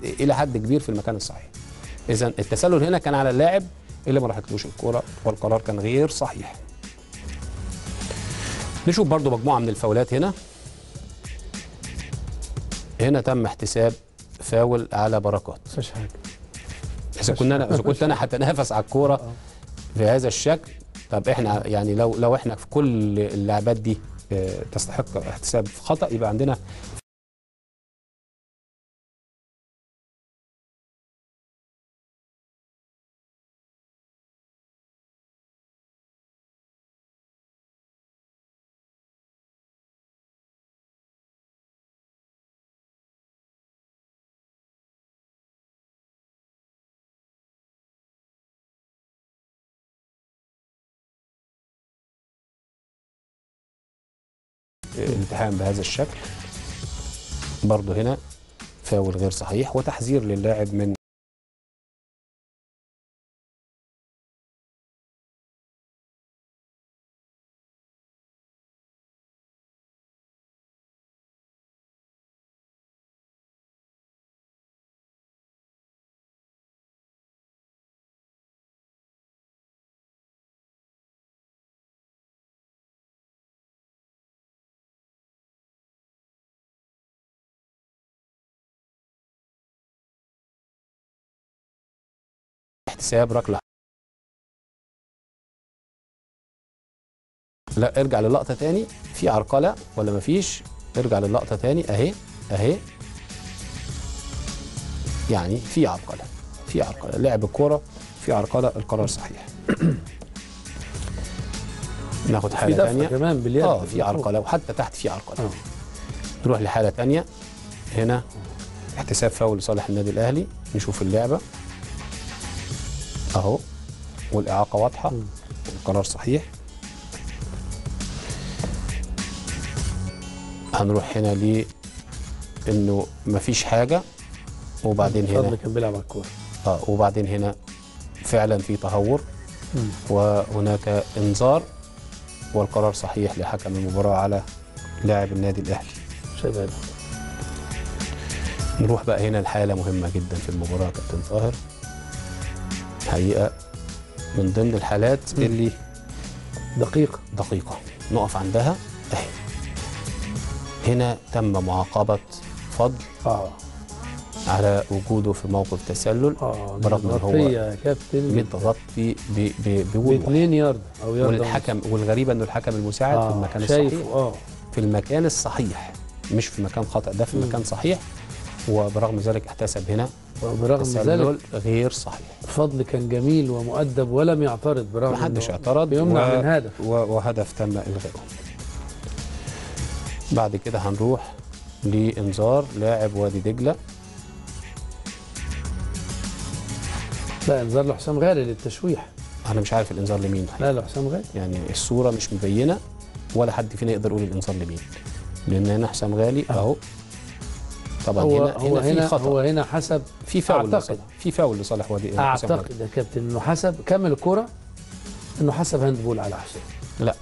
الى حد كبير في المكان الصحيح. اذا التسلل هنا كان على اللاعب اللي ما راحتلوش الكورة، والقرار كان غير صحيح. نشوف برضو مجموعة من الفاولات هنا. هنا تم احتساب فاول على بركات. مفيش حاجة. اذا كنت انا هتنافس على الكورة بهذا الشكل، طب احنا يعني لو احنا في كل اللعبات دي تستحق احتساب خطأ، يبقى عندنا التحام بهذا الشكل. برضه هنا فاول غير صحيح وتحذير للاعب من احتساب ركلة. لا، ارجع للقطه تاني، في عرقله ولا مفيش؟ ارجع للقطه تاني، اهي اهي، يعني في عرقله، في عرقله، لعب الكورة في عرقله، القرار صحيح. ناخد حاله ثانية كمان باليد، في عرقله وحتى تحت في عرقله. نروح لحاله ثانية. هنا احتساب فاول لصالح النادي الاهلي، نشوف اللعبة اهو، والاعاقه واضحة والقرار صحيح. هنروح هنا ليه انه مفيش حاجة، وبعدين هنا فضل كان بيلعب على الكورة، وبعدين هنا فعلا في تهور وهناك انذار، والقرار صحيح لحكم المباراة على لاعب النادي الاهلي. شباب نروح بقى هنا لحاله مهمة جدا في المباراة كابتن طاهر، حقيقة من ضمن الحالات اللي دقيقة نقف عندها اهي. هنا تم معاقبة فضل على وجوده في موقف تسلل، برغم ان هو متغطي بوضوح 2 يارد او يارد، والحكم، والغريبة انه الحكم المساعد في المكان الصحيح، في المكان الصحيح، مش في مكان خطأ، ده في مكان صحيح، وبرغم ذلك احتسب هنا وبرغم ذلك غير صحيح. فضل كان جميل ومؤدب ولم يعترض، برغم ما حدش اعترض، بيمنع من هدف وهدف تم الغائه. بعد كده هنروح لانذار لاعب وادي دجله. لا، انذار لحسام غالي للتشويح. انا مش عارف الانذار لمين. لا، لحسام غالي، يعني الصورة مش مبينة ولا حد فينا يقدر يقول الانذار لمين، لان هنا حسام غالي اهو. طبعا هنا في خطأ، هو هنا حسب في فاول، لصالح، في فاول لصالح وادي، اعتقد يا كابتن انه حسب كمل الكورة، انه حسب handball على حسام. لا،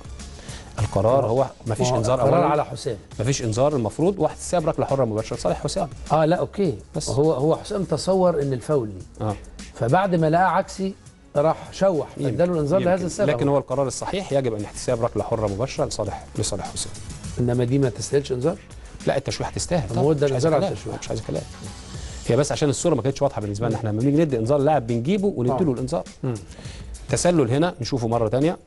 القرار هو ما فيش انذار، قرار على حسام، ما فيش انذار، المفروض واحتساب ركلة حره مباشرة لصالح حسام. لا okay، بس هو حسام تصور ان الفاول ليه، فبعد ما لقاه عكسي راح شوح، فاداله الانذار لهذا السبب. لكن هو القرار الصحيح يجب ان احتساب ركلة حره مباشرة لصالح حسام. انما دي ما تستاهلش انذار؟ لا، التشويح تستاهل. هو ده الانذار على التشويح، مش عايز كلام. هي بس عشان الصورة ما كانتش واضحة بالنسبة لنا، احنا لما بنيجي ندي انذار لاعب بنجيبه وندي له الانذار. تسلل هنا نشوفه مرة ثانية،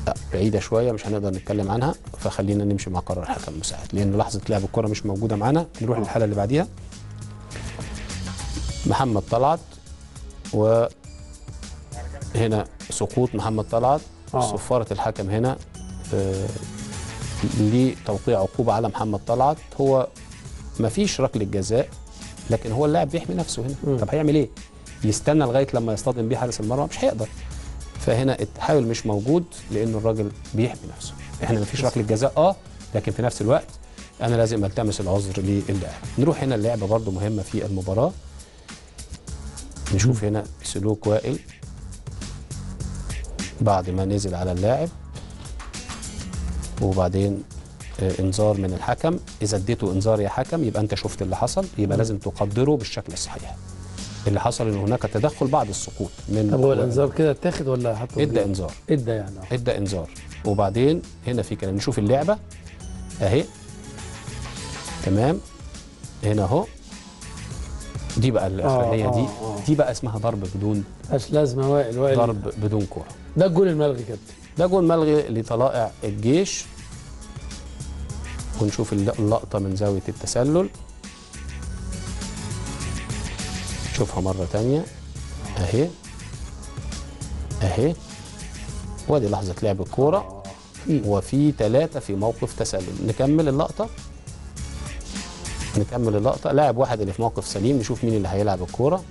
لا بعيدة شوية مش هنقدر نتكلم عنها، فخلينا نمشي مع قرار الحكم المساعد لان لحظة لعب الكره مش موجودة معانا. نروح للحالة اللي بعديها، محمد طلعت، وهنا سقوط محمد طلعت. صفارة الحكم هنا لتوقيع عقوبة على محمد طلعت. هو ما فيش ركلة جزاء، لكن هو اللاعب بيحمي نفسه هنا. طب هيعمل ايه؟ يستنى لغاية لما يصطدم بيه حارس المرمى؟ مش هيقدر. فهنا التحايل مش موجود لأنه الراجل بيحمي نفسه. احنا ما فيش ركلة جزاء، لكن في نفس الوقت أنا لازم ألتمس العذر للاعب. نروح هنا اللعبة برضو مهمة في المباراة. نشوف هنا سلوك وائل بعد ما نزل على اللاعب، وبعدين انذار من الحكم. اذا اديته انذار يا حكم يبقى انت شفت اللي حصل، يبقى لازم تقدره بالشكل الصحيح. اللي حصل ان هناك تدخل بعد السقوط من. طب هو الانذار كده اتاخد ولا حطه؟ ادى انذار، ادى يعني ادى انذار. وبعدين هنا في كلام، نشوف اللعبة اهي. تمام، هنا اهو، دي بقى الاخرانية دي دي بقى اسمها ضرب بدون مش لازمه. وائل ضرب بدون كورة. ده الجول الملغي كابتن، ده جول ملغي لطلائع الجيش. ونشوف اللقطة من زاوية التسلل، شوفها مرة تانية اهي اهي، وادي لحظة لعب الكورة وفي 3 في موقف تسلل. نكمل اللقطة، نكمل اللقطة. لاعب واحد اللي في موقف سليم، نشوف مين اللي هيلعب الكورة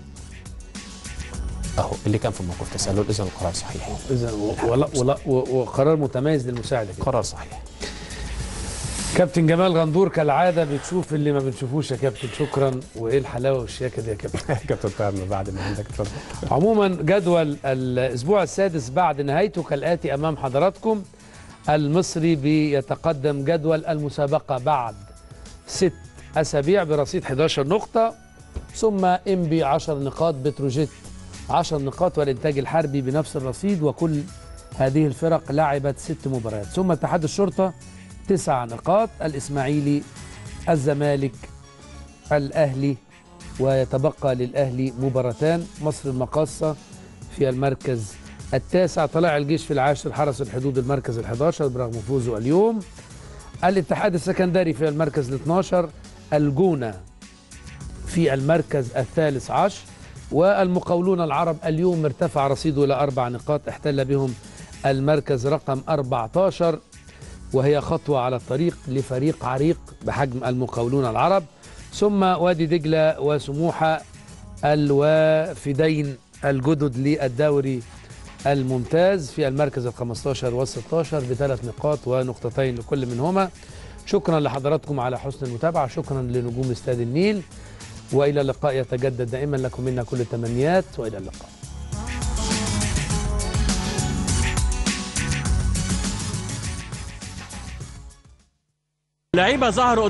اهو، اللي كان في موقف تسلل. اذا القرار صحيح، اذا وقرار متميز للمساعدة، قرار صحيح. كابتن جمال غندور كالعادة بتشوف اللي ما بنشوفوش يا كابتن، شكرا. وايه الحلاوة والشياكه دي يا كابتن؟ كابتن طاهر بعد ما عندك اتفضل. عموما جدول الاسبوع السادس بعد نهايته كالاتي امام حضراتكم. المصري بيتقدم جدول المسابقة بعد 6 اسابيع برصيد 11 نقطة، ثم انبي 10 نقاط، بتروجيت 10 نقاط، والانتاج الحربي بنفس الرصيد، وكل هذه الفرق لعبت 6 مباريات. ثم اتحاد الشرطة 9 نقاط، الإسماعيلي، الزمالك، الأهلي، ويتبقى للأهلي مباراتان. مصر المقاصة في المركز التاسع، طلائع الجيش في العاشر، حرس الحدود المركز ال11 برغم فوزه اليوم، الاتحاد السكندري في المركز ال12، الجونة في المركز ال13، والمقاولون العرب اليوم ارتفع رصيده إلى 4 نقاط، احتل بهم المركز رقم 14، وهي خطوة على الطريق لفريق عريق بحجم المقاولون العرب. ثم وادي دجلة وسموحة الوافدين الجدد للدوري الممتاز في المركز ال15 وال16 ب3 نقاط ونقطتين لكل منهما. شكرا لحضراتكم على حسن المتابعة، شكرا لنجوم استاد النيل، وإلى اللقاء يتجدد دائما. لكم منا كل التمنيات، وإلى اللقاء. لعيبة ظهروا